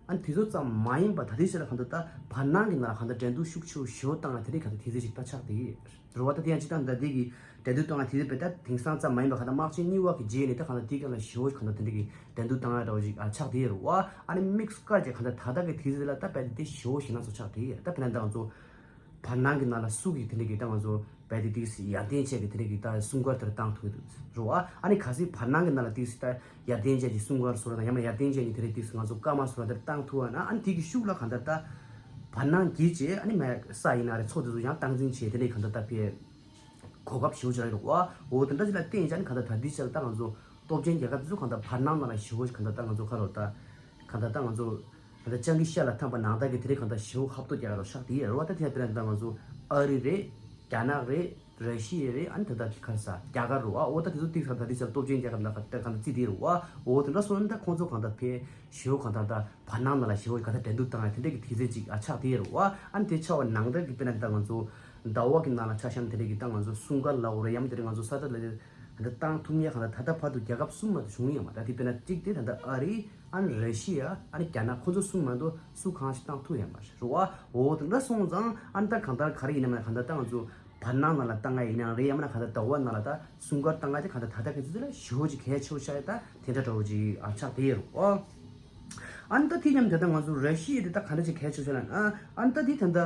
ཨ་ནི་དེ་ཚོ་ཙམ་མ་ཡིན་པ་ད་ཏིས་ཆ་གང་ལྟར་ད་བར་སྣང་གི་ནང་ལ་གང་ལྟར་འགྲན་བསྡུར་ཤུགས་ཆེ་བོ་ཞེ་བོ་བཏང་ལ་དེ་རིང་གང་ལྟར་དེ་ཚེ་ཞིག་ད་ཆགས་དེ་ཡིན་རེད་བ། ད་དེ་ཡང་ཅི་ད་ད་དེ་གི་འགྲན་བསྡུར་བཏང་ལ་དེ་ཚེ་བས་ད་དེང་སང་ཙམ་མ་ཡིན་པ་གང་ལྟར་དམག་ཆེན་གཉིས་བ་གི་རྗེས་ནས་ད་གང་ལྟར་དེ་གང་ལ་ཞེ་བོ་གང་ལྟར་དེ་འདྲ་གི་འགྲན་བསྡུར་བཏང་ལ་འདྲ་བོ་ཞིག་ཨ་ཆགས་དེ་ཡིན་རེད་བ། ཨ་ནི་དམིགས་སུ་བཀར་བྱས་གང་ལྟར་ད་ལྟ་གི་དུས་ཚོད་ལ་ད་བས་དེ་ཞེ་བོ་ཞེ་ན་ཚོ་ཆགས་དེ་ཡིན་ད་ཕན་ན་ད་ང་ཚོ། བར་སྣང་གི་ནང་ལ་སུ་གིས་དེ་འདྲ་གི་ད་ང་ཚོ་བས་དེ་ཏིག་སི་ཡར་ལྡན་ཅན་གི་དེ་འདྲ་གི་ད་སྲུང་སྐར་དེར་བཏང་ཐུབ་ཀྱི་འདུག་རེད་བ། ཨ་ནི་གལ་སྲིད་བར་སྣང་གི་ནང་ལ་ཏིག་སི་ད་ཡར་ལྡན་ཅན་གྱི་སྲུང་སྐར་བཟོ་ར་དང་ཡང་ན་ཡར་ལྡན་ཅན་གྱི་དེ་འདྲ་ཏིག་སི་ང་ཚོ་སྐར་མ་བཟོ་ར་དེར་བཏང་ཐུབ་བ་ན་ཨ་ནི་དེ་གི་ཤུགས་ལ་གང་ལྟར་ད་བར་སྣང་གིས་བྱས་ཨ་ནི་མ་ས་ཡིན་ན་རེད་མཚོ་དེ་ཚོ་ཡང་སྟངས་འཛིན་བྱས་དེ་འདྲ་གང་ལྟར་ད་ཕེ་གོ་སྐབས་ཞེ་པོ་ཅིག་རག་གི་འདུག་བ། འོ་དེ་འདྲ་ཅིག་ལ་བརྟེན་བྱས་ཨ་ནི་གང་ལྟར་ད་འདི་ཅིག་ལ་ད་ང་ཚོ་སྟོབས་ཆེན་རྒྱལ་ཁབ་དེ་ཚོ་གང་ལྟར་བར་སྣང་ནང་ལ་ཞེ་པོ་ཅིག་གང་ལྟར་ད་ང་ཚོ་ཁ་ལོ་ད་གང་ལྟར་ད་ང་ཚོ། ད་ལྟ་སྤྱང་ཀི་ཤ་ལ་འཐམས་པ་ནང་ལྟར་གྱི་དེ་རིགས་གང་ལྟར་ཞེ་པོ་ཧབ་ཐོབ་རྒྱག་ག་ལ་ཆགས་བསྡད་ཡོད་རེད་བ། ད་དེ་ཡང་དཔེར་ན་ད་ང་ཚོ་ཨ་རི་རེད། རྒྱ་ནག་རེད། ར་ཤི་ཡ་རེད། ཨ་ནི་ད་ལྟ་ག་རེ་ཟ་རྒྱ་གར་རེད་བ། འོ་ད་དེ་ཚོ་ཏིག་ཙམ་ད་ཏིག་ཙམ་སྟོབས་ཆེན་རྒྱལ་ཁབ་ནང་ག་ད་གང་ལྟར་བརྩིས་བསྡད་རེད་བ། འོ་དེ་འདྲ་སོང་ན་ད་ཁོང་ཚོ་གང་ལྟར་ཕལ་ཞེ་པོ་གང་ལྟར་ད་བར་སྣང་ནང་ལ་ཞེ་པོ་གང་ལྟར་འགྲན་བསྡུར་བཏང་ཡ་དེ་འདྲ་གི་དུས་ཚོད་ཅིག་ཨ་ཆགས་བསྡད་ཡོད་རེད་བ། ཨ་ནི་དེ་ཆགས་པ་ནང་ལྟར་གྱི་དཔེར་ན་ད་ང་ཚོ་ཟླ་བ་གི་ནང་ལ་ཆ་བཞག་ན་དེ་འདྲ་གི་ད་ང་ཚོ་སྲུང་སྐར་ལབ་དགོས་རེད། ཡང་མིན་དེ་འདྲ་ང་ཚོ་ས་ཐག་ལ་ད་ལྟ་བཏང་ཐུབ་མཁན་གང་ལྟར་ད་ལྟ་བར་དུ་རྒྱལ་ཁབ་གསུམ་མ་གཏོགས་བྱུང་ཡོད་མ་རེད། ད་དེ་དཔེར་ན་གཅིག་དེ་ད་ལྟ་ཨ་རི། ཨ་ནི་ར་ཤི་ཡ། ཨ་ནི་རྒྱ་ནག། ཁོ་ཚོ་གསུམ་མ་གཏོགས་སུ་གང་ཞིག་བཏང་ཐུབ་ཡོད་མ་རེད་བ། འོ་དེ་འདྲ་སོང་ཙང་ཨ་ནི་ད་གང་ལྟར་ག་རེ་ཡིན་ནམ་ན་གང་ལྟར་ད་ང་ཚོ་བར་སྣང་ནང་ལ་བཏང་ཡ་ཡིན་ནའང་རེད། ཡང་མིན་ན་གང་ལྟར་ཟླ་བ་ནང་ལ་ད་སྲུང་སྐར་བཏང་ཡ་དེ་གང་ལྟར་ད་ལྟ་གི་ཚོད་ལ་ཞེ་པོ་ཅིག་གལ་ཆེ་བོ་ཆགས་ཡ་ད་དེ་འདྲ་འདྲ་བོ་ཅིག་ཨ་ཆགས་བསྡད་ཡོད་རེད་བ། ཨ་ནི་ད་དེ་མཉམ་དུ་ད་ང་ཚོ་ར་ཤི་ཡ་དེ་ད་ག་འདྲ་ཅིག་གལ་ཆེ་ཤོས་ལབ་ན། ཨ་ནི་ད་དེ་ད་ལྟ་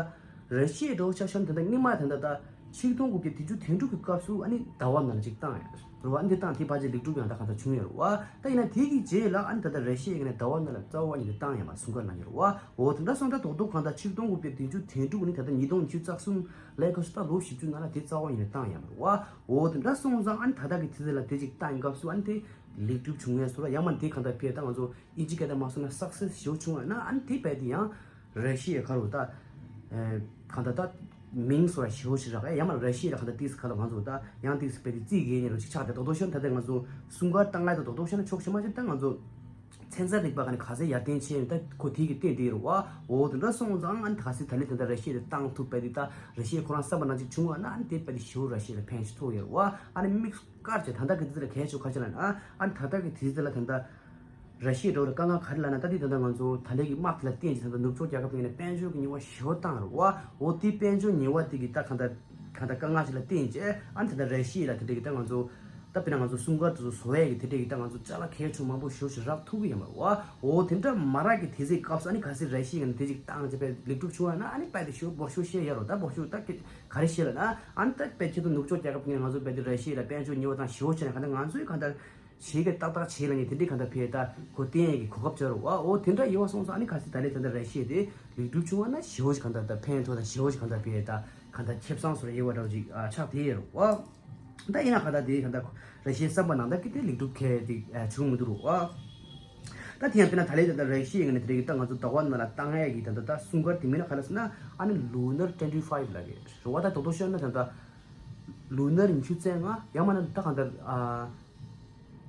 ར་ཤི་ཡ་འདྲ་བོ་ཆ་བཞག་ན་ད་ལྟ་སྔོན་མ་ད་ལྟ་ད་ཆིག་སྟོང་དགུ་བརྒྱ་བདུན་ཅུ་དོན་དྲུག་གི་སྐབས་སུ་ཨ་ནི་ཟླ་བ་ནང་ལ་ཅིག་བཏང་ཡོད་རེད་བ། ཨ་ནི་དེ་བཏང་དེ་ཕལ་ཆེར་ལེགས་གྲུབ་ཡང་ད་གང་ལྟར་བྱུང་ཡོད་རེད་བ། ད་ཡིན་ན་དེ་གི་རྗེས་ལ་ཨ་ནི་ད་ལྟ་ར་ཤི་ཡ་གི་ནས་ཟླ་བ་ནང་ལ་རྩ་བ་ཉིད་ནས་བཏང་ཡོད་མ་རེད། སྲུང་སྐར་གནང་ཡོད་རེད་བ། འོ་དེ་འདྲ་སོང་ད་རྡོག་རྡོག་གང་ལྟར་ཆིག་སྟོང་དགུ་བརྒྱ་བདུན་ཅུ་དོན་དྲུག་ནས་ད་ལྟ་ཉིས་སྟོང་ཉི་ཤུ་རྩ་གསུམ་ལ་སྐབས་སུ་ད་ལོ་བཞི་བཅུ་ནང་ལ་དེ་རྩ་བ་ཉིད་ནས་བཏང་ཡོད་མ་རེད་བ། འོ་དེ་འདྲ་སོང་ཙང་ཨ་ནི་ད་ལྟ་གི་དུས་ཚོད་ལ་དེ་ཅིག་བཏང་ཡིན་སྐབས་སུ་ཨ་ནི་དེ་ལེགས་གྲུབ་བྱུང་ཡས་སོ་ར། ཡང་མ་དེ་གང་ལྟར་ཕེ་ད་ང་ཚོ་ཨིན་ཇི་སྐད་ད་མ་སོང་ན་སག་སེ་སི་ཞེ་པོ་བྱུང་བ་ན་ཨ་ནི་དེ་བས་དེ་ཡང་ར་ཤི་ཡའི་ཁ་རུ་ད་གང་ལྟར་ད་མིང་སོ་ར་ཞེ་པོ་ཞིག་རག་ཡ། ཡང་མ་ར་ཤི་ཡ་ལ་གང་ལྟར་ཏིག་སི་ཁ་ལ་ང་ཚོ་ད་ཡང་ཏིག་སི་བས་དེ་རྩིས་གས་ཉེ་རུ་ཞིག་ཆགས་ཏེ་རྡོག་རྡོག་ཤོད་ད་ལྟ་ང་ཚོ་སྲུང་སྐར་བཏང་ལ་ད་རྡོག་རྡོག་ཤོད་ན་ཆོག་ཤེས་མ་ཤེས་ད་ང་ཚོ་ཚན་རྩལ་རིག་པ་ག་ནས་ག་ཚད་ཡར་ཐོན་ཕྱིན་ད་ཁོ་དེ་གི་སྟེང་དེ་རུ་བ། འོ་དེ་འདྲ་སོང་ཙང་ཨ་ནི་ག་ཚད་ད་ལེ་དེ་འདྲ་ར་ཤི་ཡ་དེ་བཏང་ཐུབ་པས་དེ་ད་ར་ཤི་ཡ་ཁོ་རང་བསམ་པ་ནང་ཅིག་བྱུང་བ་ན་ཨ་ནི་དེ་བས་དེ་ཞེ་པོ་ར་ཤི་ཡ་ལ་ཕན་ཞིག་ཐོགས་ཡོད་རུ་བ། ཨ་ནི་དམིགས་དཀར་བྱས་ད་ལྟ་གི་དེ་ལ་གལ་ཆེ་ཁ་ཆེ་ལ་ན། ཨ་ནི་ད་ལྟ་གི་དེ་ལ་ད་ལྟ་ར་ཤི་ཡ་འགྲོ་ལ་དཀའ་ངལ་ག་རེ་ལ་ན། ད་དེ་ད་ལྟ་ང་ཚོ་ད་ལྟ་གི་དམག་དེ་ལ་བརྟེན་ཅིག་ད་ལྟ་ནུབ་ཕྱོགས་རྒྱལ་ཁབ་དེ་ནས་དཔལ་འབྱོར་གྱི་ཉེས་པ་ཞེ་པོ་བཏང་རུ་བ། འོ་དེ་དཔལ་འབྱོར་ཉེས་པ་དེ་གི་ད་ག་ད་ག་ད་དཀའ་ངལ་ཞིག་ལ་བརྟེན་བྱས་ཨ་ནི་ད་ལྟ་ར་ཤི་ཡ་ལ་དེ་འདྲ་གི་ད་ང་ཚོ་ད་དཔེར་ན་ང་ཚོ་སྲུང་སྐར་དེ་ཚོ་བཟོ་ཡས་གི་དེ་འདྲ་གི་ད་ང་ཚོ་ཅ་ལག་གལ་ཆེ་མང་པོ་ཞེ་པོ་ཞིག་རག་ཐུབ་གི་ཡོད་མ་རེད་བ། འོ་དེ་འདྲ་མ་རག་གི་དེ་ཚེ་སྐབས་སུ་ཨ་ནི་གལ་སྲིད་ར་ཤི་ཡ་ནས་དེ་ཅིག་བཏང་བྱས་པས་ལེགས་གྲུབ་བྱུང་བ་ན་ཨ་ནི་དཔེ་དེ་ཞེ་པོ་སྦོ་ཤོ་བཤད་ཡ་རོ། ད་སྦོ་ཤོ་ད་ག་རེ་བཤད་ལ་ན། ཨ་ནི་ད་དཔེ་ཁྱེད་ཚོ་ནུབ་ཕྱོགས་རྒྱལ་ཁབ་ཀྱི་ང་ཚོ་དཔེ་དེ་ར་ཤི་ཡ་ལ་དཔལ་འབྱོར་ཉེས་པ་དང་ཞེ་པོ་བྱས་ན་ག་ད་ང་ཚོའི་ག་ད་བྱེད་ཀྱི་ཏག་ཏག་བྱེད་ལ་ནི་དེ་འདྲའི་ག་ད་ཕེ་ད་གོ་བསྟན་ཡས་ཀྱི་གོ་སྐབས་སྦྱར་རོ་བ། འོ་དེ་འདྲ་ཡོད་བ་སོང་ཙང་ཨ་ནི་གལ་སྲིད་ད་ལེ་ད་ལྟ་ར་ཤི་ཡ་དེ་ལེགས་གྲུབ་བྱུང་བ་ན་ཞེ་པོ་ཞིག་ག་ད་ད་ཕན་ཐོགས་དང་ཞེ་པོ་ཞིག་ག་ད་ཕེ་ད་ག་ད་ཁེ་བཟང་སོར་ཡོད་བ་འདྲ་བོ་ཅིག་ཨ་ཆགས་བསྡད་ཡོད་རོ་བ། ད་ཡིན་ན་ག་ད་དེ་ག་ད་ར་ཤི་ཡའི་བསམ་པ་ནང་ད་ཀི་དེ་ལེགས་གྲུབ་ཁེ་དེ་བྱུང་མི་འདུག་རོ་བ། ད་དེ་ཡང་དཔེར་ན་ད་ལེ་ད་ལྟ་ར་ཤི་ཡའི་ངོས་ནས་དེ་རེད་གི་ད་ང་ཚོ་ཟླ་བ་ནང་ལ་བཏང་ཡས་ཀྱི་ད་ད་ད་སྲུང་སྐར་དེ་མིན་ན་ག་ལ་ཟེར་ན་ཨ་ནི་ལུ་ནར་ཊུ་ཝེན་ཊི་ཕའིབ་ལབ་ཀྱི་རེད་བ། ད་དོ་དོ་ཤོད་ན་ད་ད་ལུ་ནར་ཉི་ཤུ་རྩ་ལྔ་ཡང་མིན་ན་ད་གང་ལྟར་ཨ་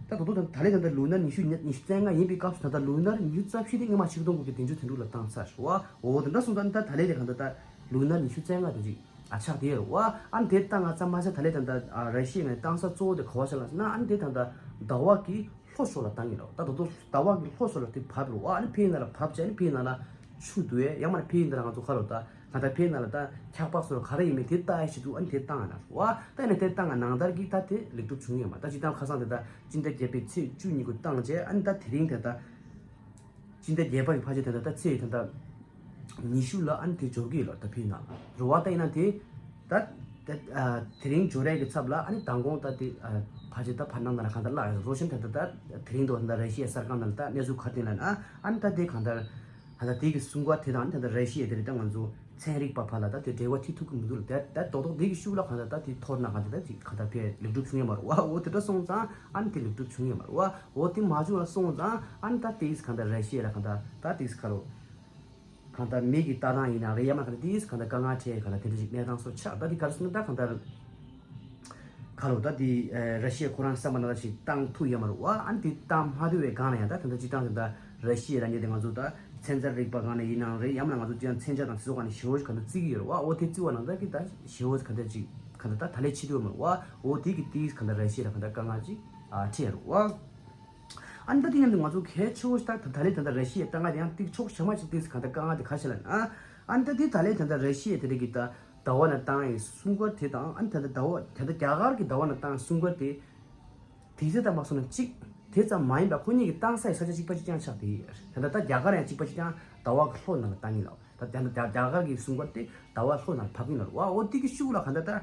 ད་དོ་དོ་ད་ད་ལེ་ད་ད་ལུ་ནར་ཉི་ཤུ་ཉི་ཉི་ཤུ་རྩ་ལྔ་ཡིན་པའི་སྐབས་སུ་ད་ད་ལུ་ནར་ཉི་ཤུ་རྩ་བཞི་དེ་སྔོན་མ་ཆིག་སྟོང་དགུ་བརྒྱ་བདུན་ཅུ་དོན་དྲུག་ལ་བཏང་ཚར་རེད་བ། འོ་དེ་འདྲ་སོང་ཙང་ད་ད་ལེ་དེ་གང་ལྟར་ད་ལུ་ནར་ཉི་ཤུ་རྩ་ལྔ་དེ་ཅིག་ཨ་ཆགས་བསྡད་ཡོད་རེད་བ། ཨ་ནི་དེ་བཏང་ང་ཙམ་མ་ཟད་ད་ལེ་ད་ད་ཨ་ར་ཤི་ཡ་ནས་བཏང་ས་གཙོ་བོ་དེ་ག་བ་ཆགས་ལ་ཟེར་ན་ཨ་ནི་དེ་ད་ད་ཟླ་བ་གི་ལྷོ་ཕྱོགས་ལ་བཏང་གི་རེད། ད་དོ་དོ་ཟླ་བ་གི་ལྷོ་ཕྱོགས་ལ་དེ་བབས་རེད་བ། ཨ་ནི་ཕའི་ནང་ལ་བབས་བྱས་ཨ་ནི་ཕའི་ནང་ལ་ཆུ་འདུག་ཡས་ཡང་མ་ཕའི་ནང་ལ་ང་ཚོ་ཁ་ལོ་ད་ག་ད་ཕའི་ནང་ལ་ད་འཁྱག་པ་སོགས་ག་རེ་ཡིན་མིན་དེ་ལྟ་ཡས་ཞིག་འདུག་ཨ་ནི་དེ་བཏང་ང་ན་རེད་བ། ད་ཡིན་ན་དེ་བཏང་ང་ནང་ལྟར་གྱི་ད་དེ་ལེགས་གྲུབ་བྱུང་ཡོད་མ། ད་སྤྱིར་བཏང་ཁ་སང་དེ་ད་སྤྱི་ཟླ་བརྒྱད་པའི་ཚེས་བཅུ་གཉིས་གུ་བཏང་བྱས་ཨ་ནི་ད་དེ་རིང་དེ་ད་སྤྱི་ཟླ་བརྒྱད་པ་གི་ཕལ་ཆེར་དེ་ད་ད་ཚེས་དེ་ད་ཉི་ཤུ་ལ་ཨ་ནི་དེ་འབྱོར་གི་ཡོད་ལ་ད་ཕའི་ནང་ལ་རེད་བ། ད་ཡིན་ན་དེ་ད་ད་ཨ་དེ་རིང་འབྱོར་ཡས་ཀྱི་ཚབ་ལ་ཨ་ནི་མདང་དགོང་ད་དེ་ཨ་ཕལ་ཆེར་ད་བར་སྣང་ནང་ལ་གང་ལྟར་བརླག་ཡོད་རོ་ཤན་ད་ད་ད་དེ་རིང་དུ་ད་ར་ཤི་ཡའི་གསར་ཁང་ནང་ལ་ད་གནས་ཚུལ་ག་དེ་ལ་ན་ཨ་ནི་ད་དེ་གང་ལྟར་ད་ད་དེ་གི་སྲུང་སྐར་དེ་དང་ཨ་ནི་ད་ད་ར་ཤི་ཡ་དེ་རེད། ད་ང་ཚོ་ཚན་རིག་པ་ཕར་ལ་ད་དེ་འབྲེལ་བ་མཐུད་ཐུབ་ཀྱི་མི་འདུག་ལ། ད་ད་རྡོག་རྡོག་དེ་གི་ཤུགས་ལ་གང་ལྟར་ད་དེ་ཐོར་ན་གང་ལྟར་ད་དེ་གང་ལྟར་ཕེ་ལེགས་གྲུབ་བྱུང་ཡོད་མ་རེད་བ། འོ་དེ་འདྲ་སོང་ཙང་ཨ་ནི་དེ་ལེགས་གྲུབ་བྱུང་ཡོད་མ་རེད་བ། འོ་དེ་མ་བྱུང་ལ་སོང་ཙང་ཨ་ནི་ད་དེ་གང་ལྟར་ར་ཤི་ཡ་ལ་གང་ལྟར་ད་དེ་ག་རོ། གང་ལྟར་མི་གི་ལྟ་སྟངས་ཡིན་ན་རེད་ཡང་མ་གང་ལྟར་དེ་གང་ལྟར་དཀའ་ངལ་འཕྲད་གང་ལྟར་དེ་འདྲ་ཞིག་གནས་སྟངས་སོགས་ཆགས། ད་དེ་ག་རེ་ཟེར་ན་ད་གང་ལྟར་ག་ལོ་ད་དེ་ར་ཤི་ཡ་ཁོ་རང་བསམ་པ་ནང་བཞིན་བཏང་ཐུབ་ཡོད་མ་རེད་བ། ཨ་ནི་དེ་བཏང་མ་ཐུབ་པའི་སྒང་ལ་ཡང་ད་ད་ལྟ་སྤྱིར་བཏང་དེ་ད་ར་ཤི་ཡ་ལ་ཉེ་དེ་ང་ཚོ་ད་ཚན་རྩལ་རིག་པ་སྒང་ནས་ཡིན་ནའང་རེད་ཡང་མ་ང་ཚོ་ཅང་མཚོན་ཆ་དང་དེ་ཚོ་སྒང་ནས་ཞེ་པོ་ཞིག་གང་ལྟར་བརྩི་གི་ཡོད་རེད་བ། འོ་དེ་བརྩི་བ་ནང་ད་གི་ད་ཞེ་པོ་ཞིག་གང་ལྟར་ཅིག་གང་ལྟར་ད་ད་ལས་ཆེ་དུས་མ་རེད་བ། འོ་དེ་གི་དེ་གང་ལྟར་ར་ཤི་ཡ་ལ་གང་ལྟར་དཀའ་ངལ་ཅིག་ཨ་འཕྲད་ཡོད་རེད་བ། ཨ་ནི་ད་དེ་མཉམ་དུ་ང་ཚོ་གལ་ཆེ་བོ་ཞིག་ད་ད་ལས་ད་ལྟ་ར་ཤི་ཡའི་ལྟ་ང་དེ་ཡང་ཏིག་ཆོག་ཞེ་མ་ཅིག་ཏིག་གང་ལྟར་དཀའ་ངལ་དེ་ག་ཞིག་ལ་ན། ཨ་ནི་ད་དེ་ད་ལས་ད་ལྟ་ར་ཤི་ཡ་དེ་རིགས་ཀྱི་ད་ཟླ་བ་ན་བཏང་ཡི་སྲུང་སྐར་དེ་དང་ཨ་ནི་ད་ལྟ་ཟླ་བ་ད་ལྟ་རྒྱ་གར་གྱི་ཟླ་བ་ན་བཏང་སྲུང་སྐར་དེ་དེ་ཚོ་ད་མ་སོང་ན་གཅིག་དེ་ཙམ་མ་ཡིན་པ་ཁོ་གཉིས་ཀྱི་བཏང་ས་ཡི་ས་ཆ་གཅིག་པ་གཅིག་རྐྱང་ཆགས་དེ་ད་ལྟ་ད་རྒྱ་གར་ཡང་གཅིག་པ་གཅིག་རྐྱང་ཟླ་བ་གི་ལྷོ་ནང་ལ་བཏང་ཡིན་ལ། ད་ད་ད་རྒྱ་གར་གྱི་སྲུང་སྐར་དེ་ཟླ་བ་ལྷོ་ནང་ལ་བབས་ཡིན་ལ་ར་བ། འོ་དེ་གི་ཤུགས་ལ་གང་ལྟར་ད།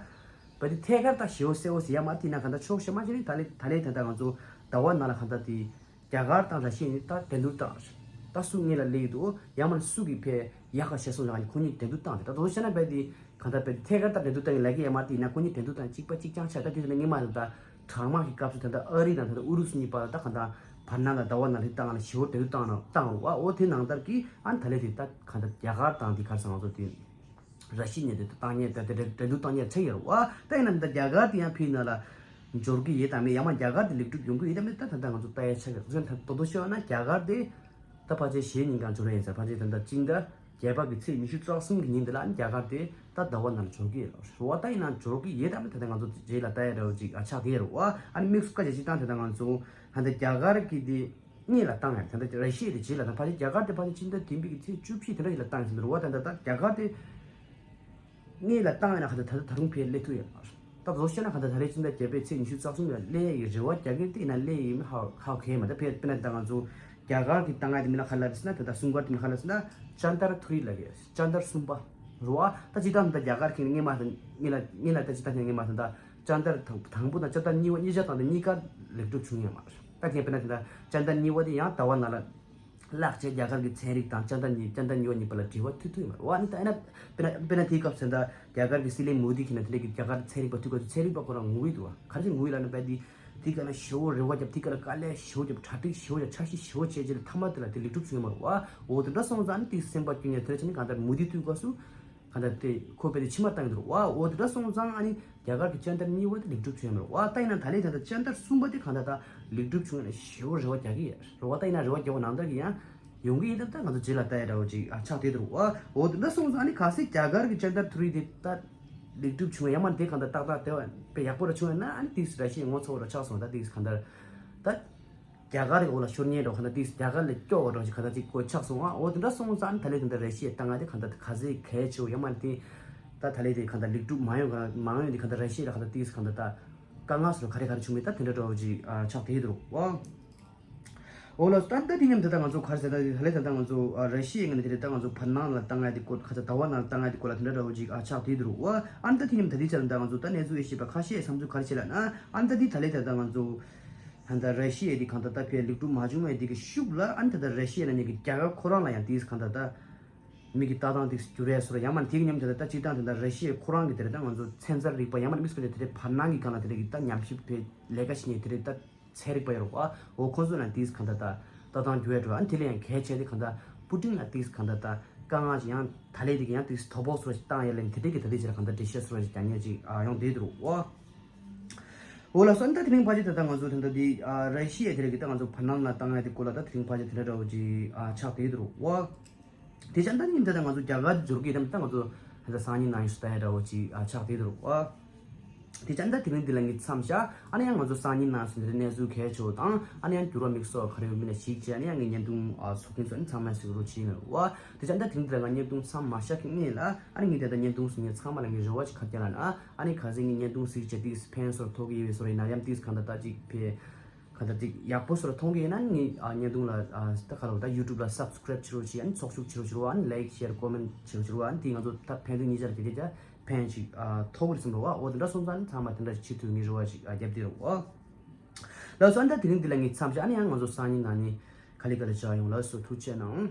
བ་དེ་ཐད་ཀར་ད་ཞེ་པོ་གསལ་པོ་ཟེར་ཡ་མ་དེ་ན་གང་ལྟར་ཆོག་ཤེས་མ་བྱས་ནས་ད་ལས་ད་ལས་ད་ལྟ་ང་ཚོ་ཟླ་བ་ནང་ལ་གང་ལྟར་དེ་རྒྱ་གར་དང་ར་ཤི་ཡ་ནི་ད་འགྲན་བསྡུར་བཏང་ད་སུ་གཉིས་ལ་སླེབས་འདུག་ཡང་མ་ནི་སུ་གིས་ཕེ་ཡག་ག་ཤེས་སོང་ལ་ཁོ་གཉིས་འགྲན་བསྡུར་བཏང་དེ་ད་དོ་ཤེ་ན་བས་དེ་གང་ལྟར་བས་དེ་ཐད་ཀར་ད་འགྲན་བསྡུར་བཏང་ཡིན་ལ་གི་ཡ་མ་དེ་ཡིན་ན་ཁོ་གཉིས་འགྲན་བསྡུར་བཏང་གཅིག་པ་གཅིག་རྐྱང་ཆགས། ད་དེ་ན་ངེས་མ་རེད། ད་གྲང་དམག་གི་སྐབས་སུ་ད་ལྟ་ཨ་རི་དང་ད་ལྟ་ཨུ་རུ་སུ་གཉིས་བར་ལ་ད་གང་ལྟར་ བར་སྣང་ལ་ཟླ་བ་ནང་ལ་བཏང་ལ་ཞེ་པོ་འགྲན་བསྡུར་བཏང་ན་བཏང་བ། འོ་དེ་ནང་ལྟར་གྱི་ཨ་ནི་ད་ལས་དེ་ད་ག་འདྲ་རྒྱ་གར་དང་དེ་གར་སང་ང་ཚོ་དེ་ར་ཤི་ཉེ་དེ་བཏང་ཉེ་ད་དེ་འགྲན་བསྡུར་བཏང་ཉེ་ཚེ་ཡར་བ། ད་ཡིན་ན་ད་རྒྱ་གར་དེ་ཡང་ཕི་ན་ལ་འབྱོར་གི་ཡོད་དམ་མེད། ཡང་མ་རྒྱ་གར་དེ་ལེགས་གྲུབ་ཡོང་གི་ཡོད་དམ་མེད། ད་ད་ད་ང་ཚོ་ལྟ་ཡ་ཆགས་ཀྱི་རེད། ད་དོ་དོ་ཤོད་ན་རྒྱ་གར་དེ་ད་ཕལ་ཆེར་གཞེས་ཉིན་གང་འབྱོར་ཡིན་ཟེར། ཕལ་ཆེར་ད་ད་ཅིང་ད་རྒྱས་པ་གི་ཚེས་ཉི་ཤུ་རྩ་གསུམ་གི་ཉིན་དེ་ལ་ཨ་ནི་རྒྱ་གར་དེ་ད་ཟླ་བ་ནང་ལ་འབྱོར་གི་ཡོད་རེད་བ། ད་ཡིན་ན་འབྱོར་གི་ཡོད་དམ་མེད། ད་ད་ང་ཚོ་རྗེས་ལ་ལྟ་ཡ་འདྲ་བོ་ཅིག་ཨ་ཆགས་དེ་ཡོད་རེད་བ། ཨ་ནི་དམིགས་སུ་བཀར་བྱས་ཅིག་ད་ད་ད་ང་ཚོ་ད་ད་རྒྱ་གར་གི་དེ་སྔོན་ལ་བཏང་ཡང་ད་ལྟ་ར་ཤི་ཡ་དེ་རྗེས་ལ་བཏང་། ཕལ་ཆེར་རྒྱ་གར་དེ་ཕལ་ཆེར་ཕྱི་ཟླ་བདུན་པའི་གི་ཚེས་བཅུ་བཞི་དེ་འདྲ་ཞིག་ལ་བཏང་ཡིན་ཟེར་འདུག་རེད་བ། ད་ད་ད་རྒྱ་གར་དེ་སྔོན་ལ་བཏང་ཡང་ན་ག་ད་ད་ད་རུང་ཕར་སླེབས་ཐུབ་ཡོད་མ་རེད། ད་བཟོ་བཤད་ན་ག་ད་ད་རེས་ཕྱི་ཟླ་བརྒྱད་པའི་ཚེས་ཉི་ཤུ་རྩ་གསུམ་ལ་སླེབས་ཡག་གི་རེ་བ་རྒྱག་གི་དེ་ཡིན་ན་སླེབས་ཡོད་མེད་ཧ་ཧ་གོ་ཡ་མ་རེད། ད་དཔེ་དཔེར་ན་ད་ང་ཚོ་རྒྱ་གར་གི་བཏང་ཡ་དེ་མིན་ན་ག་ལ་རེད་ཟེར་ན། ད་ད་གསུམ་ཀ་དེ་མིན་ན་ག་ལ་ཟེར་ན་ཅན་དར་ཐུ་རི་ལབ་ཡ་ཅན་དར་གསུམ་པ་རེད་བ། ད་ཅི་ད་ད་རྒྱ་གར་གི་སྔོན་མ་དང་སྔོན་ལ་སྔོན་ལ་ད་ཅི་ད་སྔོན་མ་དང་ད་ཅན་དར་དང་དང་པོ་དང་ཅན་དར་གཉིས་པ་གཉིས་ཆ་དང་དེ་གཉིས་ཀ་ལེགས་གྲུབ་བྱུང་ཡོད་མ་རེད། ད་དེ་དཔེར་ན་དེ་ད་ཅན་དར་གཉིས་པ་དེ་ཡང་ཟླ་བ་ནང་ལ་ལག་བཅད་རྒྱ་གར་གྱི་ཚན་རིག་དང་ཅན་དར་གཉིས་ཅན་དར་གཉིས་པ་གཉིས་པ་ལ་འབྲེལ་བ་མཐུད་ཐུབ་ཡོད་མ་རེད་བ། ཨ་ནི་ད་ཨ་ན་དཔེར་ན་དཔེར་ན་དེའི་སྐབས་སུ་ད་རྒྱ་གར་གྱི་སྲིད་བློན་མོ་དི་གིས་ན་དེ་འདྲ་གི་རྒྱ་གར་ཚན་རིག་པ་ཐུག་ག་ཚོད་ཚན་རིག་པ་ཁོ་རང་ངུ་གི་འདུག་བ། ག་རེ་ངུ་གི་ལབ་ན་བས་དེ་དེ་ག་ན་ཞེ་པོ་རེ་བ་བརྒྱབ། དེ་ག་ལ་དཀའ་ལས་ཞེ་པོ་བརྒྱབ། གྲ་སྒྲིག་ཞེ་པོ་བརྒྱབ། འཆར་གཞི་ཞེ་པོ་བྱས་རྗེས་ལ་མཐའ་མ་དེ་ལ་དེ་ལེགས་གྲུབ་བྱུང་ཡོད་མ་རེད་བ། འོ་དེ་འདྲ་སོང་ཙང་ཨ་ནི་དེ་སེམས་པ་སྐྱོ་ཉེན་དེ་འདྲ་བྱས་ནས་གང་ལྟར་མོ་དི་ཐུག་ག་སུ་གང་ལྟར་དེ་ཁོ་པས་དེ་ཕྱི་མ་བཏང་གི་འདུག་བ། འོ་དེ་འདྲ་སོང་ཙང་ཨ་ནི་རྒྱ་གར་གྱི་ཅན་དར་གཉིས་པ་དེ་ལེགས་གྲུབ་བྱུང་ཡོད་མ་རེད་བ། ད་ཡིན་ན་ད་ལས་ད་ལྟ་ཅན་དར་གསུམ་པ་དེ་གང་ལྟར་ད་ལེགས་གྲུབ་བྱུང་ཡོད་ན་ཞེ་པོ་རེ་བ་རྒྱག་གི་ཡོད་རེད་བ། ད་ཡིན་ན་རེ་བ་རྒྱག་པ་ནང་ལྟར་གྱི་ཡང་ཡོང་གི་ཡིན་ད། ད་ང་ཚོ་རྗེས་ལ་ལྟ་ཡ་འདྲ་བོ་ཅིག་ཨ་ཆགས་བསྡད་འདུག་བ། འོ་དེ་འདྲ་སོང་ཙང་ཨ་ནི་གལ་སྲིད་རྒྱ་གར་གྱི་ཅན་དར་ཐུ་རི་དེ་ད་ལེགས་གྲུབ་བྱུང་ཡོད་ཡང་མ་དེ་གང་ལྟར་ཏག་ཏག་དེ་བ་དཔེ་ཡག་པོ་ར་བྱུང་ཡོད་ན་ཨ་ནི་ཏིག་ར་ཤི་ཡའི་ངོ་ཚ་བོ་ར་ཆགས་སོང་། ད་ཏིག་གང་ལྟར་ད་རྒྱ་གར་གྱི་འོག་ལ་ཤོར་ཉེན་འགྲོ་གང་ལྟར་ཏིག་རྒྱ་གར་ལས་སྐྱོ་བ་འགྲོ་ཞིག་གང་ལྟར་ཅིག་གོ་ཆགས་སོང་ཨ། འོ་དེ་འདྲ་སོང་ཙང་ཨ་ནི་ད་ལས་དེ་འདྲ་ར་ཤི་ཡའི་ལྟ་ང་དེ་གང་ལྟར་ག་ཚད་གལ་ཆེ་བོ་ཡང་མ་དེ་ད་ད་ལས་དེ་གང་ལྟར་ལེགས་གྲུབ་མ་ཡོང་ག་མ་ཡོང་དེ་གང་ལྟར་ར་ཤི་ཡ་ལ་གང་ལྟར་ཏིག་གང་ལྟར་ད་དཀའ་ངལ་སོགས་ག་རེ་ག་རེ་བྱུང་མེད་ད་དེ་འདྲ་འདྲ་བོ་ཅིག་ཨ་ཆགས་བསྡད་འདུག་བ། འོ་ལགས་སོ། ད་ལྟ་དེ་མཉམ་དུ་ད་ང་ཚོ་ག་རེ་ཟེར་ད་ཧ་ལས་ད་ལྟ་ང་ཚོ་ཨ་ར་ཤི་ཡའི་ངོས་ནས་དེ་རེད། ད་ང་ཚོ་བར་སྣང་ལ་བཏང་ཡ་དེ་སྐོར་ག་ཚོད་ཟླ་བ་ནང་ལ་བཏང་ཡ་དེ་སྐོར་ལ་དེ་འདྲ་འདྲ་བོ་ཅིག་ཨ་ཆགས་བསྡད་འདུག་བ། ཨ་ནི་ད་དེ་མཉམ་ད་དེ་ཆ་ལ་ད་ང་ཚོ་ད་གནས་ཚུལ་ཡོད་ཤེས་པ་ཁ་ཤས་བསམ་ཚུལ་ག་རེ་བྱེད་ལབ་ན། ཨ་ནི་ད་དེ་ད་ལས་ད་ལྟ་ང་ཚོ་ད་ལྟ་ར་ཤི་ཡའི་དེ་གང་ལྟར་ད་ཕར་ལེགས་གྲུབ་མ་བྱུང་བའི་དེ་གི་ཤུགས་ལ་ཨ་ནི་ད་ལྟ་ར་ཤི་ཡའི་ནང་ནས་ཀྱི་རྒྱ་གར་ཁོ་རང་ལ་ཡང་དེ་གང་ལྟར་ད་མི་གི་ལྟ་སྟངས་དེ་འགྱུར་ཡ་སོགས་ཡང་མ་དེ་གི་མཉམ་དུ་ད་ལྟ་སྤྱིར་བཏང་དེ་ད་ར་ཤི་ཡའི་ཁོ་རང་གི་དེ་རེད། ད་ང་ཚོ་ཚན་རྩལ་རིག་པ་ཡང་མ་དམིགས་བསལ་དེ་རེད་བར་སྣང་གི་སྒང་ལ་དེ་རེད་གི་ད་ཉམས་ཞིབ་བྱས་ལས་ཀ་བྱེད་མཁན་དེ་རེད་ད། ཚན་རིག་པ་ཡོད་རེད་བ། འོ་ཁོ་ཚོ་ལ་ཏིག་གང་ལྟར་ད་ལྟ་སྟངས་འགྱུར་བ་འགྲོ། ཨ་ནི་དེ་ལས་ཡང་གལ་ཆེ་དེ་གང་ལྟར་པུ་ཏིན་ལ་ཏིག་གང་ལྟར་ད་དཀའ་ངལ་ཅིག་ཡང་ད་ལས་དེ་གི་ཡང་ཏིག་དོ་ཕོག་སོགས་ཤིག་བཏང་ཡ་ལས་དེ་འདྲ་གི་ད་ལྟ་ཅིག་ལ་གང་ལྟར་འགྲེལ་བཤད་སོགས་ཤིག་རྒྱག་མཁན་ཅིག་ཨ་ཡོང་བསྡད་འདུག་བ། འོ་ལགས་སོ། ཨ་ནི་ད་དེ་རིང་ཕལ་ཆེར་ད་ལྟ་ང་ཚོ་ད་ལྟ་འདི་ཨ་ར་ཤི་ཡ་དེ་རེད་གི་ད་ང་ཚོ་བར་སྣང་ལ་བཏང་ཡ་དེ་སྐོར་ལ་ད་དེ་རིང་ཕལ་ཆེར་དེ་འདྲ་འདྲ་བོ་ཅིག་ཨ་ཆགས་བསྡད་འདུག་བ། དེ་ཙམ་ད་ཉིན་དེ་ད་ང་ཚོ་རྒྱ་གར་འབྱོར་གི་དམ་ད་ང་ཚོ་ད་སང་ཉིན་ནང་ཡོང་ཞུ་ད་ཡ་འདྲ་བོ་ཅིག་ཨ་ཆགས་བསྡད་འདུག་བ། དེ་ཙམ་ད་དེ་རིང་འདི་ལ་ངས་མཚམས་བཞག་ཨ་ནི་ཡང་ང་ཚོ་སང་ཉིན་ནང་སུ་འདིར་གནས་ཚུལ་གལ་ཆེ་བོ་དང་ཨ་ནི་ཡང་འགྱུར་བ་དམིགས་བསལ་ག་རེ་ཡོད་མིན་ན་ཞིག་བྱས་ཨ་ནི་ཡང་ངས་བརྙན་ཐུང་ཨ་ཚོགས་མཁན་ཚོ་ཨ་ནི་ཚང་མ་གཟིགས་རོགས་བྱེད་ཡིན་བ། དེ་ཙམ་ད་དེ་རིང་འདི་ལ་ང་བརྙན་ཐུང་མཚམས་མ་བཞག་གི་སྔོན་ལ་ཨ་ནི་ངས་ད་ལྟ་བརྙན་ཐུང་གཟིགས་མཁན་ཚང་མ་ལ་ངས་རེ་བ་ཅིག་ག་རེ་བརྒྱབ་ལབ་ན་ཨ་ནི་ག་ཚོད་ངས་བརྙན་ཐུང་གཟིགས་བྱས་ཏིག་ཕན་སོར་ཐོགས་ཀྱི་ཡོད་པའི་སོར་ཡིན་ན་ཡང་ཏིག་གང་ལྟར་ད་ཅིག་ཕན། ག་ད་ཅིག་ཡག་པོ་སོར་མཐོང་གི་ཡིན་ན་ངས་ཨ་བརྙན་ཐུང་ལ་ཨ་ད་ག་ལ་ད་ཡུ་ཊུབ་ལ་སབ་སི་ཀ་རེབ་བྱེད་རོགས་བྱེད། ཨ་ནི་ཚོགས་ཞུགས་བྱེད་རོགས་བྱེད་རོགས། ཨ་ནི་ལའིག་ཤེར་ཀོ་མེན་བྱེད་རོགས་བྱེད་རོགས། ཨ་ནི་དེ་ང་ཚོ་ད་ཕན་ཚུན་གཉིས་ཆར་དེ་གས་ཀྱང་ཕན་ཅིག་ཨ་ཐོགས་རེད་བསམ་རོགས། ཨ་འོ་དེ་འདྲ་སོང་ཙང་ཨ་ནི་ཚང་མ་དེ་འདྲ་ཞིག་བྱེད་ཐུབ་ངེས་རེ་བ་ཞིག་ཨ་བརྒྱབ་དེ་རོགས། ཨ་ལགས་སོ། ཨ་ནི་ད་དེ་རིང་འདི་ལ་ངས་མཚམས་བཞག་ཨ་ནི་ཡང་ང་ཚོ་སང་ཉིན་ནང་ནས་ག་ལེ་ག་ལེ་བྱ་ཡོང་། ལགས་སོ། ཐུགས་རྗེ་གནང་།